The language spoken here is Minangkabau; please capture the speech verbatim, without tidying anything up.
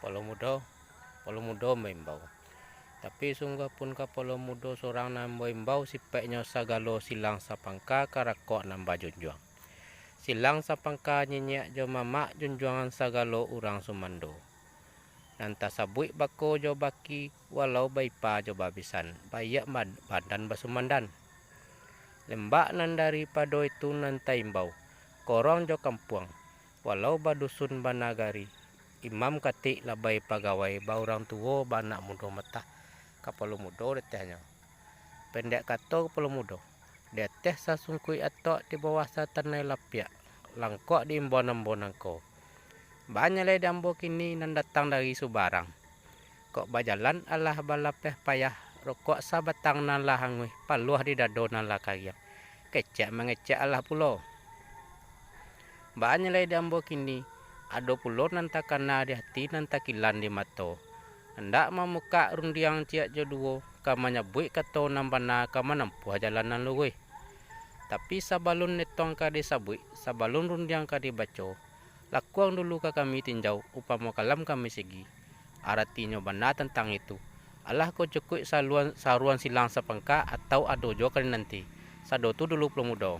Kapalo mudo, kapalo mudo maimbau. Tapi sungguah pun kapalo mudo surang nan maimbau, sipeknyo sagalo silang sapangka karakok nan bajunjuang. Silang sapangka nyinyek jo mamak junjuangan sagalo urang sumando. Nan tasabuik bako jo baki, walau baipa jo babisan, baiak mad-, badan basumandan. Lembak nan daripado itu nan taimbau, korong jo kampuang, walau badusun banagari, imam katik labai pagawai, baurang tuwo baanak mudo matah, kapalo mudo detehnyo. Pendek kato kapalo mudo, di ateh sasungkuik atok, di bawah satanai lapiak, langkok di imbau ambo nangko. Baa nyalai di ambo kini nan datang dari subarang. Kok bajalan alah balapeh payah, rokok sabatang nan lah anguih, paluah di dado nan lah kariang. Kecek mangecek alah pulo. Baa nyalai di ambo kini, ado pulo nan takana di ati, nan takilan di mato. Andak mamukak rundiang ciek jo duwo, ka manyabuik kato nan bana, ka manampuah jalan nan luruih. Tapi sabalun etong ka disabuik, sabalun rundiang ka dibaco, lakuang dulu ka kami tinjau, upamo kalam kami sigi. Aratinyo bana tantang itu, alah ko cukuik saluan, saruan silang sapangka, atau ado juo ka dinanti. Sado tu dulu kapalo mudo.